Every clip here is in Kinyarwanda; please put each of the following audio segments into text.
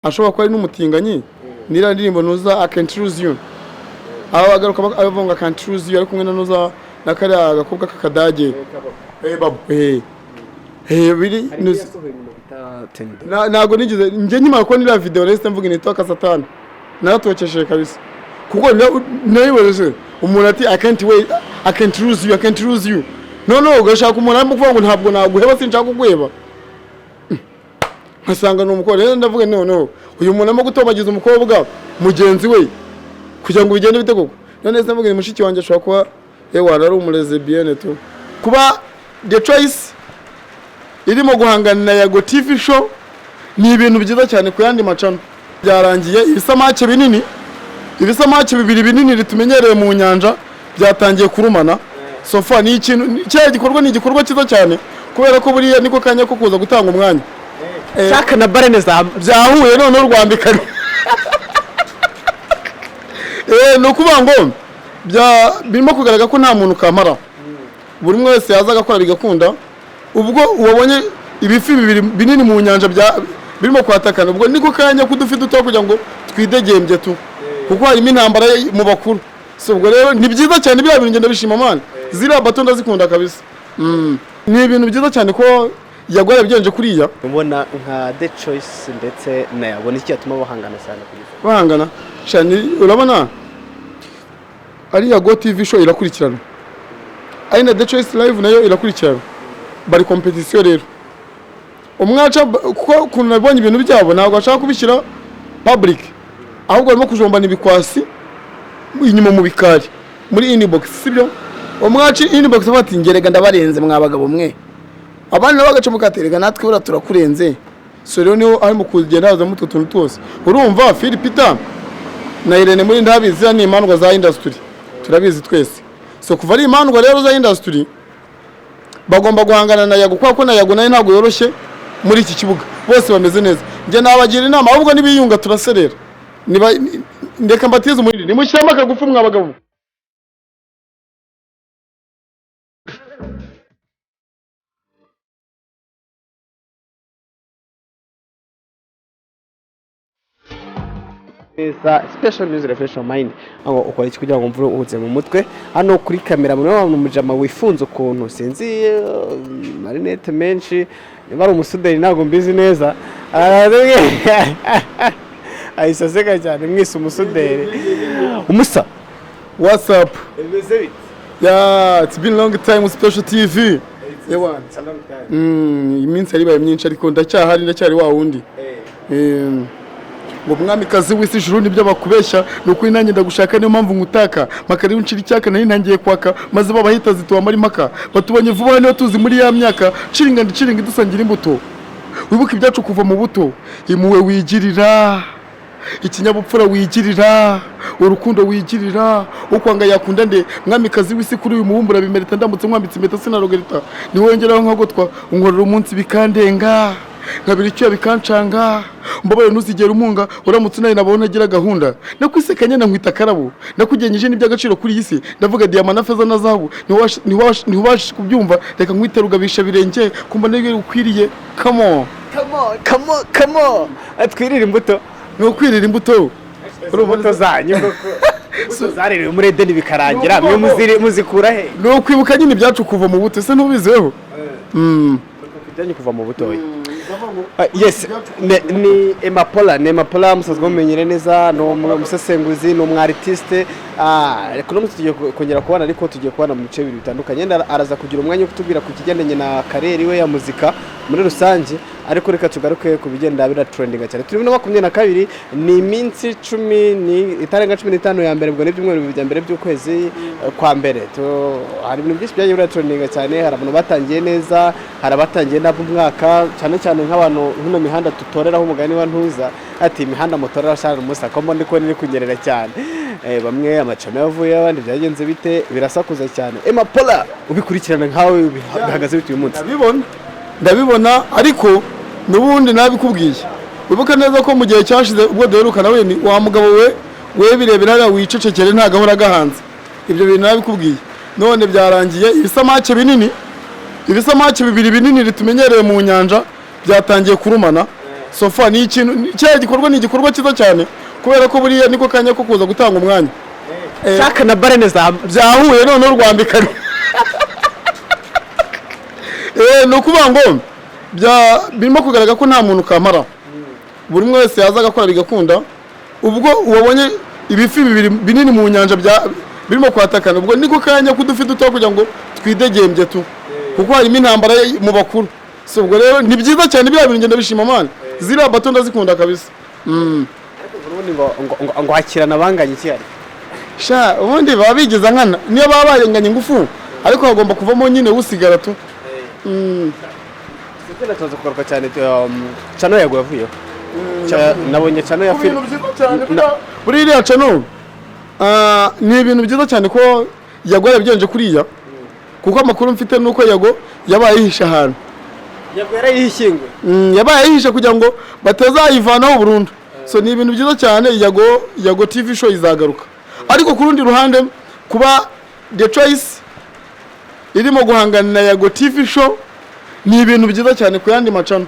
Ashobora kuba ari n'umutinganyi. Niriya ndirimbo nuza "I Can't Lose You", aho agaruka avuga ngo "I can't lose you", ari kumwe na nuza na kariya gakobwa k'akadage, babo, biri Hari nuza. yasohoye nyuma bita Tendo. Ntabwo nigeze njye nkimara kubona iriya video nahise mvuga initoka satani, naratokesheje kabisa, kuko nayiboneshe umuntu ati "I can't wait, I can't lose you, I can't lose you." No, no, ugashaka umuntu arimo kuvuga ngo ntabwo naguheba, sinshaka kuguheba, nkasanga ni umukobwa. Rero ndavuga no, no, uyu muntu arimo gutombagiza umukobwa mugenzi we kugira ngo bigende bite koko? None se mvuga ni mushiki wanjye, ashobora kuba yewe ari umulesbienne tu. Kuba The Choice irimo guhangana na Yago TV Show ni ibintu byiza cyane ku yandi macano. Byarangiye ibisamake binini, ibisamake bibiri binini tumenyereye mu nyanja byatangiye kurumana. So far ni ikintu kiriya gikorwa ni igikorwa cyiza cyane, kubera ko buriya niko kanya ko kuza gutanga umwanya. Shark na baleine za Byahuye noneho rwambikana. Ni ukuvuga ngo birimo kugaragara ko nta muntu kamara, buri umwe wese yaza agakora bigakunda. Ubwo wabonye ibifi bibiri binini mu nyanja birimo kwatakana, ubwo niko kanya k'udufi duto kugira ngo twidegembye tu, kuko harimo intambara mu bakuru. So ubwo rero ni byiza cyane biriya bintu, ngenda bishima man, ziriya bato ndazikunda kabisa. Ni ibintu byiza cyane ko Yago yabigenje kuriya. Ubona nka The Choice ndetse na Yago, iki cyatuma bahangana cyane kugeza ubu? Bahangana cyane, urabona ari Yago TV Show irakurikirana, ari na The Choice Live nayo irakurikirana, bari competition. Rero umwaca kuko ukuntu nabonye ibintu byabo, ntabwo bashaka kubishyira public, ahubwo barimo kujombana ibikwasi inyuma mu bikari muri inbox, sibyo? Umwaci inbox avuga ati ngerega ndabarenze mwa bagabo mwe, abandi nabo bagaca mukaterega natwe buriya turakurenze. So rero niho arimo kugenda hazamo utwo tuntu twose. Urumva Phil Peter na Irene muri ndabizi, ziriya ni imandwa za industry, turabizi twese. So kuva ari imandwa rero za industry, bagomba guhangana na Yago, kubera ko na Yago nawe ntabwo yoroshye muri iki kibuga. Bose bameze neza, njye nabagira inama ahubwo nibiyunga turaserera. Niba ndeka mbatize umurindi, nimushyiramo akagufu mwa bagabo. Neza, special news, refresh your mind. Ngo ukora iki kugira ngo mvure uhuze mu mutwe? Hano kuri kamera muri wa mujama wifunze ukuntu, sinzi, marinete menshi, niba ari umusuderi ntabwo mbizi neza. Ahise aseka cyane mwise umusuderi umusa. What's up? Bimeze bite? Yeah, it's been long time, Special TV. Ewana. It's a long time. Iminsi yari ibaye myinshi, ariko ndacyahari, ndacyari wa wundi. Ngo mwamikazi w'isi ijuru nibyo bakubeshya, ni ukuri nanjye ndagushaka, niyo mpamvu ngutaka makari uncira icyaka nari ntangiye kwaka, maze babahita zituba impaka batubonye vuba, niyo tuzi muri ya myaka ciringa ndiciringa dusangira imbuto, wibuke ibyacu kuva mu buto, impuhwe wigirira, ikinyabupfura wigirira, urukundo wigirira, ukwanga yakunda nde? Mwamikazi w'isi, kuri uyu mubumbe urabimerita, ndamutse nkwambitse impeta sinarogerita, niwongeraho nkagotwa, unkorera umunsi bikandenga, nkabira icyuya bikancanga, mbabaye ntuzigere umunga, uramutse unaye nabona agira gahunda, nakwisekanye na nkwita akarabo, nakugenyeje n'iby'agaciro kuri iyi si, ndavuga diyama na feza na zahabu, ntiwabasha kubyumva, reka nkwite rugabisha birenge kumva nibyo ukwiriye. Come on. Come on, come on, come on, twirire imbuto. Ni ukwirira imbuto. Imbuto zanyu koko, imbuto zarerewe muri Edeni bikarangira mwe muzikura he? Ni ukwibuka nyine ibyacu kuva mu buto, ese ntubizeho? Ibyanyu kuva mu butoya. Yes, ni Emapola, ni Emapola musanzwe mumenyere neza, ni umusesenguzi, ni umu artiste. Kuno munsi tugiye kongera kubana, ariko tugiye kubana mu bice bibiri bitandukanye. Yenda araza kugira umwanya wo kutubwira ku kigendanye na career we ya muzika muri rusange, ariko reka tugaruke ku bigenda biratrendinga cyane. Turi muri 22, ni iminsi cumi ni itarenga 15 ya mbere, ubwo ni ibyumweru bibiri bya mbere by'ukwezi kwa mbere. Hari ibintu byinshi byagiye biratrendinga cyane, hari abantu batangiye neza, hari abatangiye nabi umwaka, cyane cyane nk'abantu nk'ino mihanda tutoreraho umugani wa ntuza ati imihanda mutorera shana umusa ko mbona ko niri kunyerera cyane. Bamwe amacana yavuye, abandi byagenze bite, birasakuza cyane. Emapola, ubikurikirana nkawe, bihagaze bite uyu munsi? Ndabibona, ndabibona, ariko n'ubundi nabikubwiye, wibuke neza ko mu gihe cyashize ubwo duherukana, we ni wa mugabo we, we birebera hariya wicecekere, nta gahora gahanze. Ibyo bintu nabikubwiye, none byarangiye ibisamake binini, ibisamake bibiri binini tumenyereye mu nyanja byatangiye kurumana. So far ni ikintu kiriya gikorwa ni igikorwa cyiza cyane, kubera ko buriya niko kanya ko kuza gutanga umwanya. Shaka na barene za Byahuye noneho rwambikana. Ni ukuvuga ngo birimo kugaragara ko nta muntu kamara, buri umwe wese yaza agakora bigakunda. Ubwo wabonye ibifi bibiri binini mu nyanja birimo kwatakana, ubwo niko kanya k'udufi duto kugira ngo twidegembye tu, kuko harimo intambara mu bakuru. So ubwo rero ni byiza cyane biriya bintu, ngenda bishima man, ziriya bato ndazikunda kabisa. Ubundi ngo hakirana banganye iki hari? Sha, ubundi baba bigiza nkana, niyo baba barenganye ingufu, ariko hagomba kuvamo nyine usigara tu. Sibyo, tuza kugaruka cyane channel yago yavuyeho. Nabonye channel ya Ku film bintu byiza cyane buriya iriya channel, ni ibintu byiza cyane ko Yago yabigenje kuriya, kuko amakuru mfite ni uko Yago yabaye yihishe ahantu. Yago yarayihishyinguye. Yabaye yihishe kugira ngo batazayivanaho burundu. So ni ibintu byiza cyane, Yago TV Show izagaruka. Ariko ku rundi ruhande, kuba The Choice irimo guhangana na Yago TV Show ni ibintu byiza cyane ku yandi ma channel.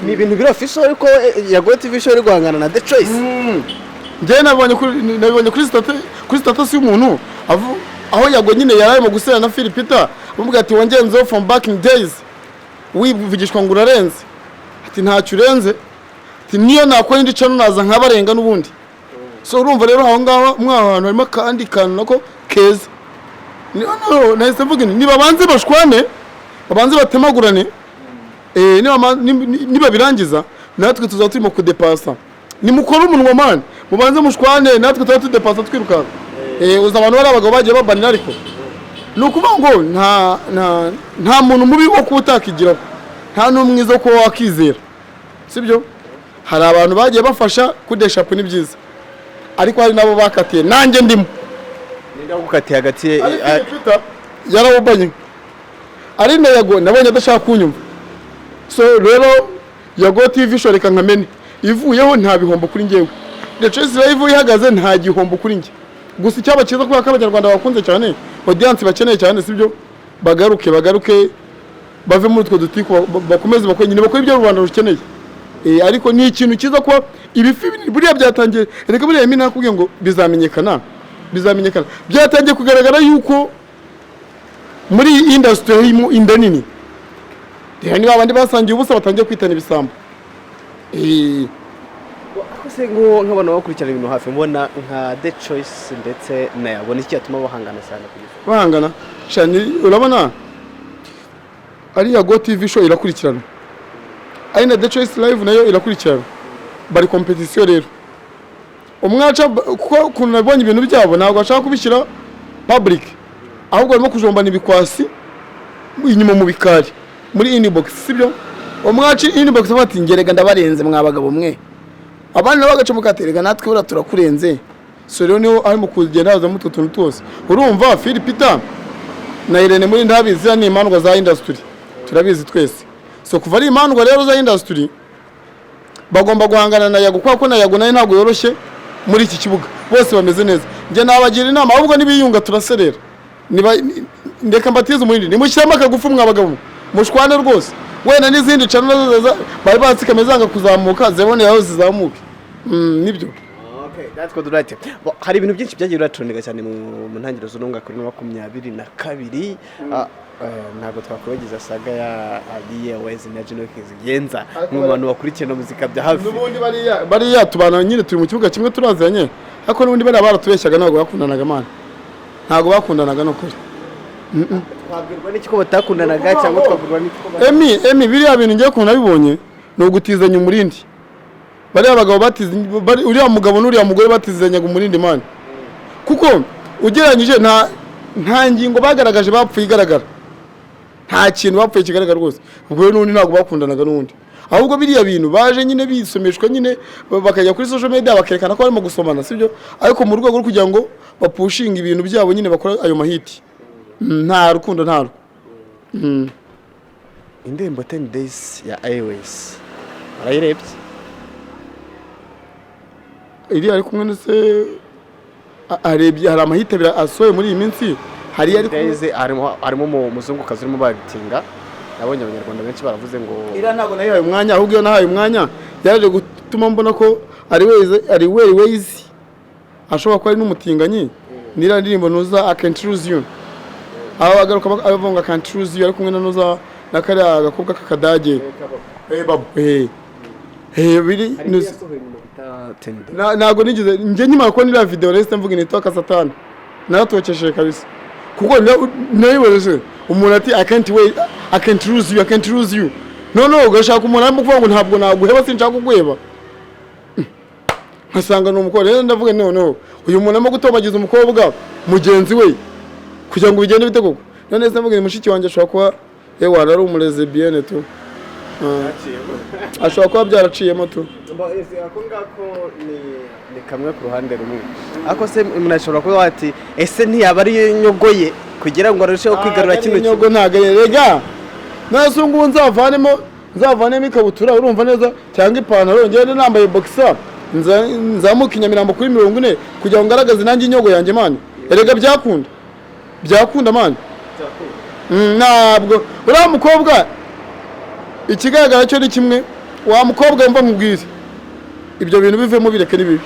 Ni ibintu biri official ariko Yago TV Show iri guhangana na The Choice? Njyewe nabibonye kuri status y'umuntu aho Yago nyine yari arimo gusera na Phil Peter, amubwira ati: "Wangenzeho from back in days, wivugishwa ngo urarenze." Ati: "Ntacyo urenze." Ati: "Niyo nakora indi channel naza nkabarenga n'ubundi." So urumva rero aho ngaho mwaho hantu harimo akandi kantu nako keza. No, nahise mvuga nti nibabanze bashwane, babanze batemagurane, nibabirangiza natwe tuzaba turimo kudepasa. Nimukore umunwa man, mubanze mushwane, natwe tuba tudepasa twirukanka. Uzi abantu bari abagabo bagiye babanira, ariko ni ukuvuga ngo nta muntu mubi wo kuba utakigiraho, nta n'umwiza wo kuba wakizera, sibyo? Hari abantu bagiye bafasha kudeshapu, ni byiza, ariko hari n'abo bakatiye, nanjye ndimo. Ninde wagukatiye hagati ye? Ariko Peter yarawubanye, ari na Yago nabonye adashaka kunyumva. So rero Yago TV Show reka nkamene ivuyeho, nta bihombo kuri njyewe. The Choice Live ihagaze, nta gihombo kuri njye. Gusa icyaba cyiza, kubera ko abanyarwanda bakunze cyane, audience bakeneye cyane, sibyo? Bagaruke bave muri utwo dutiku, bakomeze bakore nyine, bakore ibyo rubanda rukeneye. Ariko ni ikintu cyiza kuba ibifi binini buriya byatangiye. Reka buriya Emmy nakubwiye ngo bizamenyekana, bizamenyekana. Byatangiye kugaragara yuko muri iyi industry harimo inda nini. Rero niba abandi basangiye ubusa batangiye kwitana ibisambo. Ariko se nk'abantu bakurikirana ibintu hafi, mbona nka The Choice ndetse na Yago, ni iki cyatuma bahangana cyane kugeza ubu? Bahangana shani, urabona ariya Go TV Show irakurikirana, ari na The Choice Live nayo irakurikirana, bari competition. Rero umwaca kuko ukuntu nabonye ibintu byabo, ntabwo bashaka kubishyira public, ahubwo barimo kujombana ibikwasi inyuma mu bikari muri inbox, sibyo? Umwaci inbox avuga ati: "Ngerega ndabarenze mwa bagabo mwe." Abandi nabo bagaca mukaterega: "Natwe buriya turakurenze." So rero niho arimo kugenda hazamo utwo tuntu twose. Urumva Phil Peter na Irene muri ndabizi ni imandwa za industry, turabizi twese. So kuva ari imandwa rero za industry, bagomba guhangana na Yago, kubera ko na Yago nayo ntabwo yoroshye muri iki kibuga. Bose bameze neza. Njye nabagira inama ahubwo nibiyunga turaserera. Niba ndeka mbatize umurindi, nimushyiramo akagufu mwa bagabo, mushwane rwose. Wenda n'izindi channel nazo bari batsikamiye zanga kuzamuka, ziboneye aho zizamuke. Nibyo. Okay, that's good, right. Bo, hari ibintu byinshi byagiye biratrendinga cyane mu ntangiriro z'uno mwaka wa 2022. Ntabwo twakwibagiza saga ya Ariel Wayz na Juno Kizigenza mu bantu bakurikirana muzika bya hafi. N'ubundi bariya tubana nyine, turi mu kibuga kimwe, turaziranye, ariko n'ubundi bariya baratubeshyaga, ntabwo bakundanaga man, ntabwo bakundanaga no kuri. Twabwirwa n'iki ko batakundanaga, cyangwa twabwirwa n'iki ko Emi, biriya bintu ngiye ukuntu nabibonye ni ugutizanya umurindi. Bariya bagabo batize uriya mugabo n'uriya mugore batizanyaga umurindi man, kuko ugereranyije nta ngingo bagaragaje bapfuye igaragara, nta kintu bapfuye kigaragara rwose. Ubwo rero n'ubundi ntabwo bakundanaga n'ubundi, ahubwo biriya bintu baje nyine bisomeshwa nyine, bakajya kuri social media bakerekana ko barimo gusomana, sibyo? Ariko mu rwego rwo kugira ngo bapushinge ibintu byabo nyine, bakora ayo mahiti. Nta rukundo, ntarwo. Indirimbo 10 Days ya Airways warayirebye? Iriya ari kumwe ndetse arebye, hari amahita abiri asohoye muri iyi minsi, hari iyo ari kumwe Days harimo umuzungukazi urimo bagitinga. Nabonye abanyarwanda benshi baravuze ngo Iriya ntabwo nayihaye umwanya, ahubwo iyo nahaye umwanya Yaje gutuma mbona ko ari Ways ashobora kuba ari n'umutinganyi. Niriya ndirimbo nuza "I Can't Lose You", aho agaruka avuga ngo "I can't lose you", ari kumwe na nuza na kariya gakobwa k'akadage, babo, biri nuza. Ntabwo nigeze njye nkimara kubona iriya video nahise mvuga initoka satani, naratokesheje kabisa, kuko nayiboneshe umuntu ati "I can't wait, I can't lose you, I can't lose you." No ugashaka umuntu arimo kuvuga ngo ntabwo naguheba, sinshaka kuguheba, nkasanga ni umukobwa. Rero ndavuga no uyu muntu arimo gutombagiza umukobwa mugenzi we kugira ngo bigende bite koko? None se mvuga ni mushiki wanjye, ashobora kuba yewe ari umulesbienne tu. Ashobora kuba byaraciyemo tu. Ako ngako ni kamwe ku ruhande rumwe, ariko se umuntu ashobora kuba ati: "Ese ntiyaba ari nyogoye kugira ngo arusheho kwigarura kino kintu?" Nyogo ntabwo ari, rega none se ubu ngubu nzavanemo ikabutura, urumva neza, cyangwa ipantaro, ngende nambaye boxer, nzamuke i Nyamirambo kuri 40 kugira ngo ngaragaze nanjye inyogo yanjye? Man, erega byakunda, byakunda man. Ntabwo uriya mukobwa, ikigaragara cyo ni kimwe. Wa mukobwa, wumva nkubwire, ibyo bintu bivemo, bireke, ni bibi.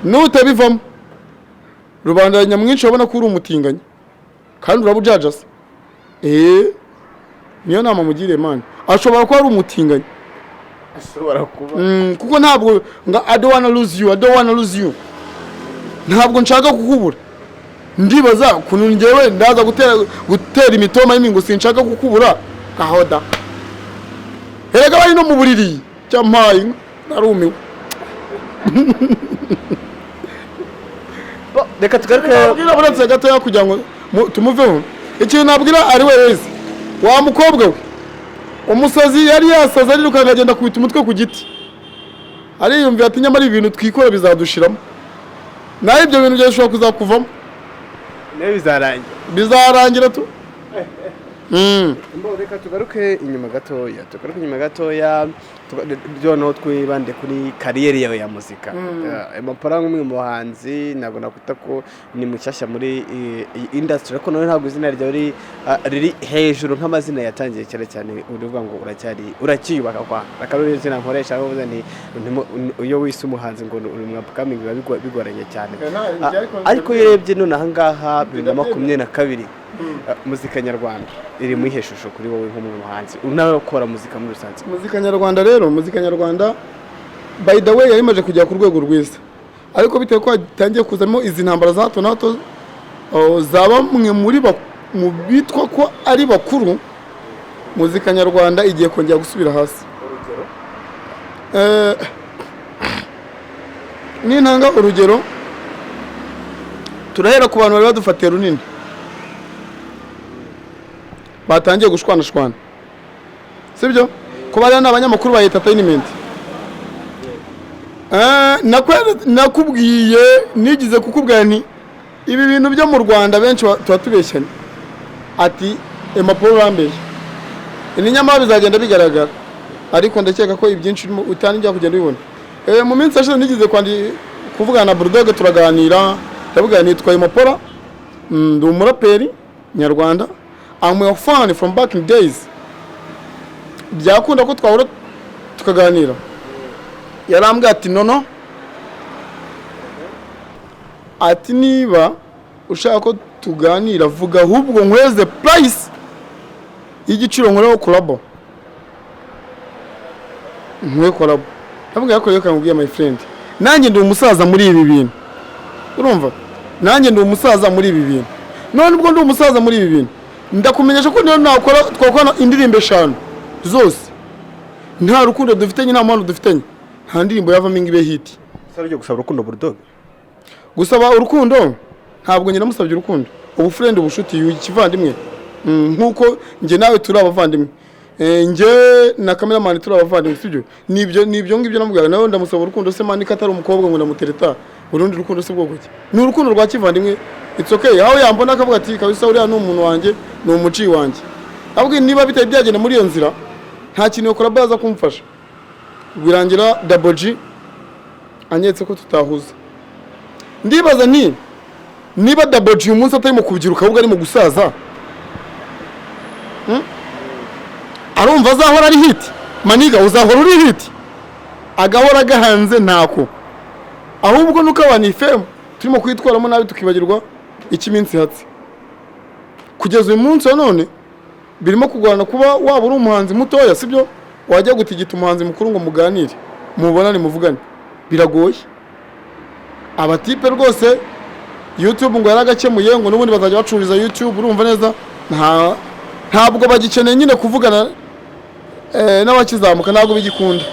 Nutabivamo, rubanda nyamwinshi urabona ko uri umutinganyi kandi uraba ujajasa. Niyo nama mugiriye, man, ashobora kuba ari umutinganyi. Ashobora kuba. Kuko ntabwo ngo "I don't wanna lose you, I don't wanna lose you", ntabwo nshaka kukubura. Ndibaza ukuntu njyewe ndaza gutera imitoma y'imi ngo sinshaka kukubura kahoda. Erega bari no mu buriri, cyampaye narumiwe. Bo, reka tugaruke. Nabwira, uretse gatoya kugira ngo tumuveho, ikintu nabwira ari we wese, wa mukobwa we, umusazi yari yasaze, arirukanka agenda akubita umutwe ku giti, ariyumvira ati: "Nyamara ibi bintu twikora bizadushiramo." Nawe ibyo bintu byashobora kuzakuvamo. Nawe bizarangira. Bizarangira tu. Mbo, reka tugaruke inyuma gatoya, tugaruke inyuma gatoya, noneho twibande kuri carrière yawe ya muzika. Mapara nk'umwe mu bahanzi, ntabwo nakwita ko ni mushyashya muri iyi industry, ariko nawe ntabwo izina ryawe riri hejuru nk'amazina yatangiye cyane cyane. Urivuga ngo uracyari uracyiyubaka kwa akaba ari izina nkoresha, aho uvuze nti iyo wise umuhanzi ngo uri mu upcoming biba bigoranye cyane. Ariko Ariko iyo urebye none aha ngaha 2022, muzika nyarwanda iri mu iyihe shusho kuri wowe nk'umuhanzi unakora muzika muri rusange? Muzika nyarwanda rero, muzika nyarwanda, by the way, yari imaze kugera ku rwego rwiza, ariko bitewe ko hatangiye kuzamo izi ntambara za hato na hato, za bamwe muri mu bitwa ko ari bakuru, muzika nyarwanda igiye kongera gusubira hasi. Nintanga urugero, turahera ku bantu bari badufatiye runini batangiye gushwanashwana, sibyo? Kuba rero ni abanyamakuru ba entertainment. Nakubwiye, nigize kukubwira nti ibi bintu byo mu Rwanda benshi tuba tubeshyanye, ati Emapolo urambeshya, ni nyamara bizagenda bigaragara. Ariko ndakeka ko ibyinshi utangiye kugenda ubibona. Mu minsi yashize nigeze kuvugana na Bulldog, turaganira, ndavuga nitwa Emapolo, ndi umuraperi nyarwanda, I'm your fan from back in days, byakunda ko twahura tukaganira? Yarambwiye ati: "No no," ati: "Niba ushaka ko tuganira, vuga ahubwo nkweze price y'igiciro nkoreho collabo, nkwe collabo." Ndavuga yakorewe kamubwiye: "My friend, nanjye ndi umusaza muri ibi bintu, urumva? Nanjye ndi umusaza muri ibi bintu. None ubwo ndi umusaza muri ibi bintu, ndakumenyesha ko niyo nakora, twakora indirimbo eshanu zose nta rukundo dufitanye, nta mpano dufitanye, nta ndirimbo yavamo ngo ibe hit." Usaba ugiye gusaba urukundo Bulldog? Gusaba urukundo, ntabwo njye namusabye urukundo, ubu friend, ubushuti, ikivandimwe. Nk'uko njye nawe turi abavandimwe, njye na cameraman turi abavandimwe, sibyo? Nibyo ngibyo namubwiraga. Nawe ndamusaba urukundo se man, ko atari umukobwa ngo ndamutereta? Urundi rukundo se bwoko ki? Ni urukundo rwa kivandimwe, it's okay. Aho yambona akavuga ati: "Kabisa uriya ni umuntu wanjye, ni umuci wanjye." Ahubwo niba bitari byagenda muri iyo nzira, nta kintu yakora baza kumfasha. Birangira Double G anyetse ko tutahuza. Ndibaza nti niba Double G uyu munsi atari mu kubyiruka ahubwo ari mu gusaza, Arumva azahora ari hit? My nigga, uzahora uri hit? Agahora gahanze ntako, ahubwo nuko abantu iyi fame turimo kuyitwaramo nabi, tukibagirwa icyo iminsi ihatse. Kugeza uyu munsi wa none birimo kugorana kuba waba uri umuhanzi mutoya, sibyo, wajya gutigita umuhanzi mukuru ngo muganire, mubonane, muvugane, biragoye. Abatipe rwose YouTube ngo yaragakemuye, ngo n'ubundi bazajya bacururiza YouTube, urumva neza, ntabwo bagikeneye nyine kuvugana n'abakizamuka, ntabwo bigikunda.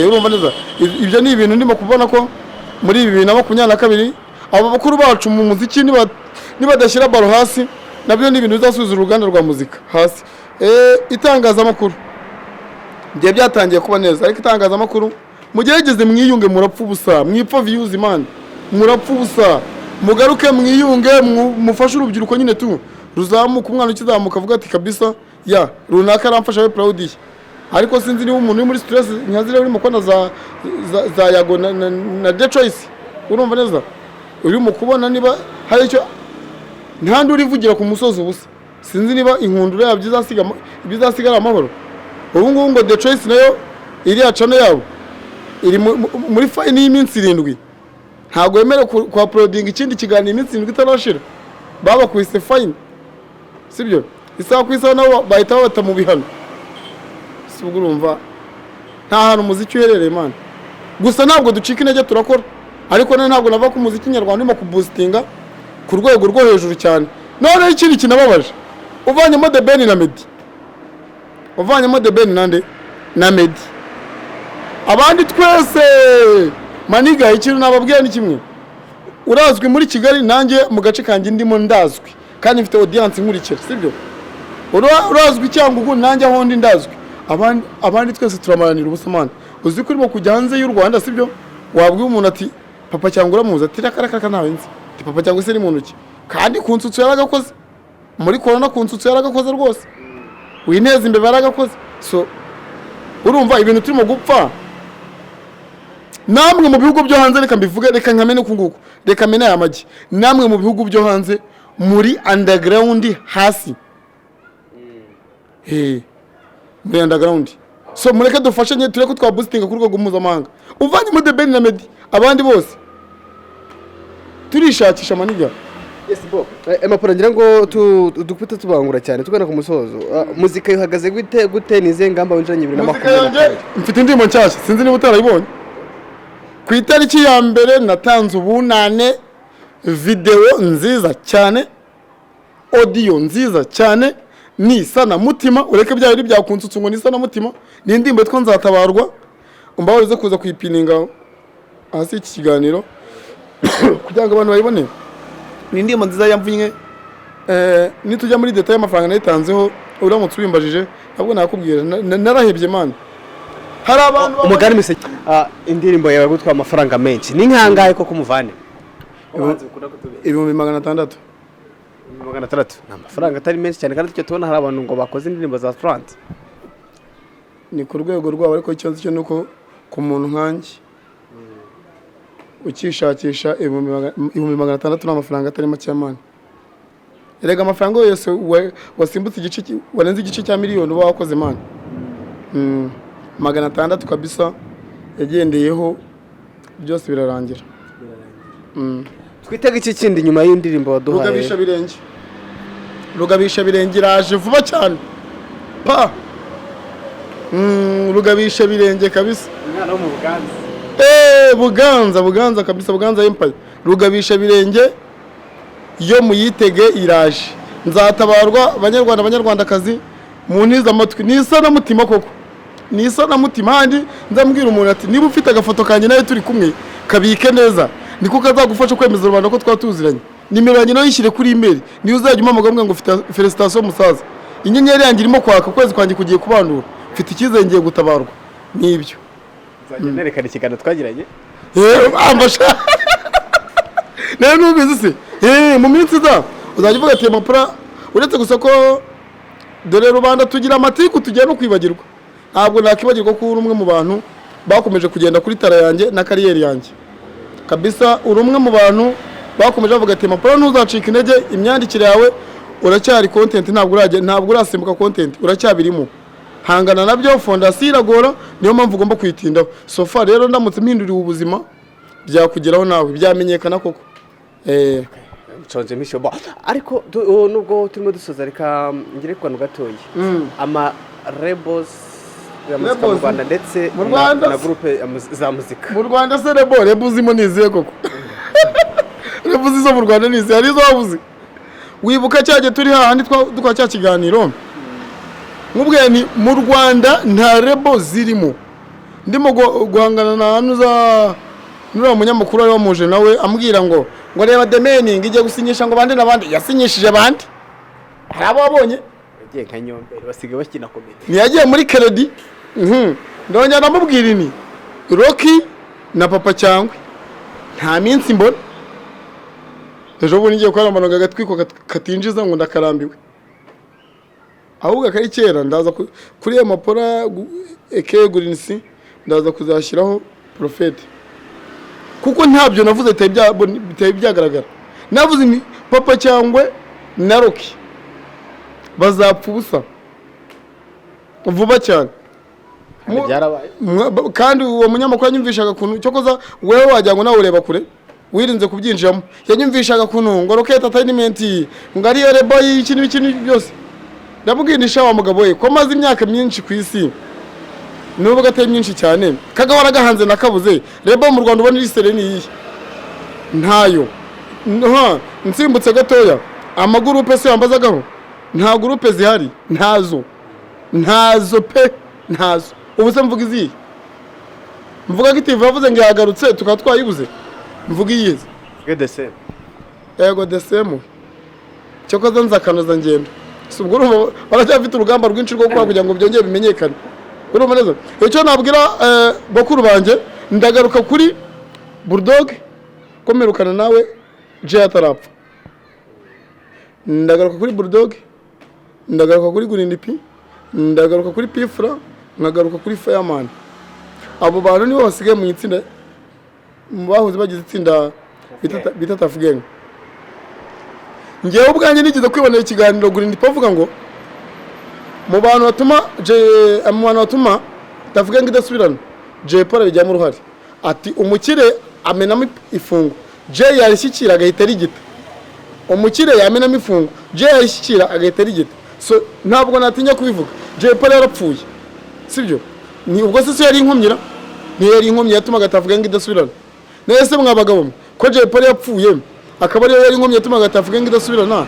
Urumva neza, ibyo ni ibintu ndimo kubona ko muri 2022 abo bakuru bacu mu muziki nibadashyira baro hasi, nabyo ni ibintu bizasubiza uruganda rwa muzika hasi. Itangazamakuru igihe byatangiye kuba neza, ariko itangazamakuru mugerageze mwiyunge, murapfa ubusa, mwipfa views man, murapfa ubusa. Mugaruke mwiyunge, mufashe urubyiruko nyine tu ruzamuka. Umwana ukizamuka avuga ati: "Kabisa ya runaka aramfasha, we proud ye." Ariko sinzi niba umuntu uri muri stress nka ziriya urimo kubona za Yago na The Choice, urumva neza, urimo kubona niba hari icyo ntandi urivugira ku musozi ubusa. Sinzi niba inkundura yabyo izasigara amahoro. Ubu ngubu ngo The Choice nayo iriya channel yabo iri muri fine y'iminsi 7, ntabwo wemerewe ku uploadinga ikindi kiganiro iminsi 7 itarashira. Babakubise fine, sibyo? Isaha ku isaha nabo bahita babata mu bihano. Si ubwo urumva nta hantu umuziki uherereye man? Gusa ntabwo ducika intege, turakora, ariko nawe ntabwo nava ku muziki nyarwanda urimo kuboostinga ku rwego rwo hejuru cyane. Noneho ikindi kinababaje, uvanyemo The Ben na Meddy, uvanyemo The Ben nande na Meddy, abandi twese my nigga, ikintu nababwira ni kimwe: urazwi muri Kigali, nanjye mu gace kanjye ndimo ndazwi kandi mfite audience nkurikira, sibyo? Urazwi Cyangugu, nanjye aho ndi ndazwi. Abandi twese turamaranira ubusa man. Uzi ko urimo kujya hanze y'u Rwanda, sibyo, wabwira umuntu ati: "Papa Cyangwe uramuzi?" Ati: "Raka ntawe nzi." Ati: "Papa Cyangwe se ni muntu ki?" Kandi ku nsutsu yaragakoze muri corona, ku nsutsu yaragakoze rwose, wineza imbeba yaragakoze. So urumva ibintu turimo gupfa namwe mu bihugu byo hanze. Reka mbivuge, reka nkamene uku nguku, reka mene aya magi: namwe mu bihugu byo hanze muri underground hasi. Muri underground. So mureke dufashanye, tureke twa boostinga ku rwego mpuzamahanga. Uvanyemo The Ben na Meddy, abandi bose turishakisha my nigga. Yes, bo. Emapuro, ngira ngo dukubite tubangura cyane tugana ku musozo. Muzika ihagaze gute gute? Ni izihe ngamba winjiranye bibiri na Muzika makumyabiri na yanjye, kabiri? mfite indirimbo nshyashya, sinzi niba utarayibonye. Ku itariki ya mbere natanze ubunane, videwo nziza cyane, audio nziza cyane, ni isanamutima. Ureke bya bindi byakunsutse ngo ni isanamutima. Ni indirimbo yitwa "Nzatabarwa". Umbabarire kuza kuyipininga hasi y'iki kiganiro kugira ngo abantu bayibone. Ni indirimbo nziza yamvunye. Nitujya muri détails y'amafaranga nayitanzeho, uramutse ubimbajije ntabwo nakubwira. Narahebye man. Hari abantu Umugani miseke. Indirimbo yawe gutwara amafaranga menshi ni nkangahe koko umuvane? 600,000. 600 ni amafaranga atari menshi cyane, kandi icyo tubona hari abantu ngo bakoze indirimbo za 30. Ni ku rwego rwabo, ariko icyo nzi cyo ni uko ku muntu nkanjye ukishakisha, 600,000 ni amafaranga atari make man. Erega amafaranga yose wasimbutse igice warenze igice cya miliyoni uba wakoze man. 600 kabisa yagendeyeho, byose birarangira. Twitega iki kindi nyuma y'indirimbo waduhaye? Rugabisha birenge, Rugabisha birenge iraje vuba cyane pa. Rugabisha birenge kabisa. Umwana wo mu Buganza. Buganza, Buganza kabisa, Buganza Empire. Rugabisha birenge yo muyitege, iraje. Nzatabarwa, banyarwanda, banyarwandakazi, muntize amatwi, ni isanamutima koko, ni isanamutima. Handi nzambwira umuntu ati: "Niba ufite agafoto kanjye nawe turi kumwe, kabike neza, niko kazagufasha kwemeza rubanda ko twaba tuziranye. Nimero yanjye nayo yishyire kuri email, niyo uzajya umpamagara umbwira ngo ufite félicitation musaza, inyenyeri yanjye irimo kwaka, ukwezi kwanjye kugiye kubandura, mfite icyizere ngiye gutabarwa." Nibyo. Nzajya nerekana ikiganiro twagiranye. Ambasha nawe ntubizi se? Mu minsi iza uzajya uvuga ati: "Mapura." Uretse gusa ko dore rubanda tugira amatiku, tugiye no kwibagirwa. Ntabwo nakibagirwa ko uri umwe mu bantu bakomeje kugenda kuri tara yanjye na carrière yanjye kabisa. Uri umwe mu bantu bakomeje bavuga ati: "Mapura, ntuzacika intege, imyandikire yawe uracyari content, ntabwo urajya, ntabwo urasimbuka content, uracyabirimo." Hangana nabyo, fondasiyo iragora, niyo mpamvu ugomba kuyitindaho. So far rero, ndamutse mpinduriwe ubuzima, byakugeraho nawe, byamenyekana koko. Nshonje mpisho bo, ariko nubwo turimo dusoza, reka ngere ku kantu gatoya, ama labels ya muzika mu Labels? Rwanda ndetse Mu Rwanda na se? groupe za muzika. Mu Rwanda se label uzimo ni izihe koko? Label zo mu Rwanda ni izihe? Hari izo wabuze? Wibuka cya gihe turi hahandi dukora cya kiganiro, nkubwiye ni mu Rwanda nta label zirimo, ndimo guhangana na hano za nuriya munyamakuru wari wamuje nawe ambwira ngo reba The Mane ngo igiye gusinyisha ngo bande na bande. Yasinyishije bande? Hari abo wabonye? Yagiye nka Nyomberi, basigaye bakina comedy. Ntiyagiye muri credit. Ndongera ndamubwira ini Rocky na Papa Cyangwe nta minsi mbona. Ejo bundi ngiye gukora amanoga agatwiko katinjiza ngo ndakarambiwe, ahubwo akari kera. Ndaza kuri iyo mapora eke gurinisi, ndaza kuzashyiraho porofete, kuko ntabyo navuze bitari byagaragara. Navuze ni Papa Cyangwe na Rocky bazapfa ubusa vuba cyane. Kandi byarabaye. Kandi uwo munyamakuru yanyumvishaga ukuntu cyokoza wewe wagira ngo nawe ureba kure, wirinze kubyinjiramo. Yanyumvishaga ukuntu ngo Rocket Entertainment ngo ariyo label y'iki n'iki n'iki byose. Ndamubwira, wa mugabo we, ko maze imyaka myinshi ku isi, nubwo atari myinshi cyane, kagahora gahanze nakabuze, label mu Rwanda ubona iri sérieux ni iyihe? Ntayo. Nta nsimbutse gatoya, amagurupe se wambazagaho, nta gurupe zihari, ntazo, ntazo pe, ntazo. Ubu se mvuga izihe? Mvuga ko itive yavuze ngo yagarutse tukaba twayibuze? Mvuga iyihe? GDC. Ego desemu, cyokoza nzakanoza ngendo. Si ubwo urumva baracyafite urugamba rwinshi rwo gukora kugira ngo byongere bimenyekane. Urumva neza icyo nabwira bakuru banjye, ndagaruka kuri Bulldog komerukana nawe Jay atarapfa. Ndagaruka kuri Bulldog, ndagaruka kuri Green P, ndagaruka kuri P Fla, nkagaruka kuri Fireman. Abo bantu nibo basigaye mu itsinda, mu bahoze bagize itsinda bita Tuff Gang. Ngewe ubwanjye nigeze kwibonera ikiganiro Green P avuga ngo mu bantu batuma mu bantu batuma Tuff Gang idasubirana, Jay Polly abijyamo uruhare. Ati umukire amenamo ifungo, Jay yarishyikira agahita arigita. Umukire yamenamo ifungo, Jay yarishyikira agahita arigita. So ntabwo natinya kubivuga, Jay Polly yarapfuye, sibyo? Ni ubwo se yari inkomyira? Niyo yari inkomyi yatumaga Tuff Gang idasubirana. Nese mwa bagabo mwe, ko Jay Polly yapfuye akaba ariyo yari inkomyi yatumaga Tuff Gang idasubirana,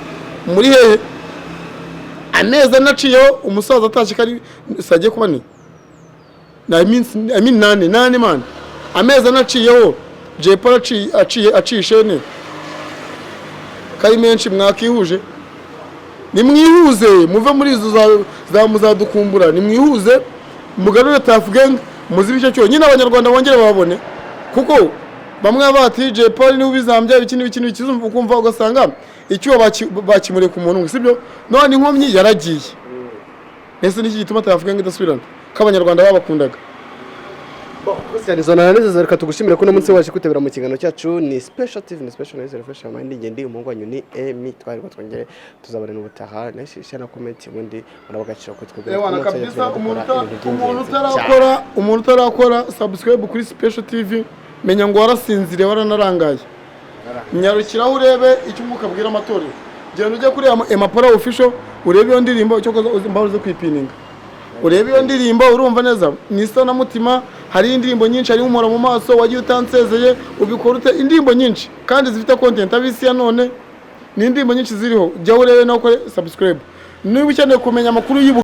muri hehe? Amezi anaciyeho umusaza atashye, kari sagiye kuba ni na iminsi, I mean nane nane man, amezi anaciyeho Jay Polly aciye ishene kari menshi. Mwakihuje, nimwihuze muve muri izo za muzadukumbura, nimwihuze mugarure Tuff Gang, muzibe icyo cyonyine Abanyarwanda bongere babone, kuko bamwe bati Jay Polly niwe ubizambya, ibiki n'ibiki n'ibiki, ukumva ugasanga icyuho bakimuriye ku muntu umwe, sibyo? None inkomyi yaragiye. Ese niki gituma Tuff Gang idasubirana ko Abanyarwanda babakundaga? Christian Zona neza, reka tugushimire ko uno munsi waje kwitabira mu kiganiro cyacu. Ni Special TV, ni Special Nice Refresh Mind. Ngende umuhungu wanyu ni Emi twari twongere tuzabona ubutaha. Nashisha na comment, ubundi muraba agaciro ko twebwe Ewana uno munsi kabisa. tugenda Umuntu dukora ibintu umuntu by'ingenzi cyane. utarakora, umuntu utarakora subscribe kuri Special TV, menya ngo warasinziriye, waranarangaye. Nyarukiraho urebe icyo umwuka abwira amatorero. Genda ujye kuri Emapora Official urebe iyo ndirimbo, icyo koza mbaho uze kwipininga urebe iyo ndirimbo. Urumva neza ni isanamutima. Hari indirimbo nyinshi, harimo umura mu maso, wagiye utansezeye, ubikora ute, indirimbo nyinshi kandi zifite content. Abisi ya none ni indirimbo nyinshi ziriho. Jya urebe nawe ukore subscribe niba ukeneye kumenya amakuru y'ubu.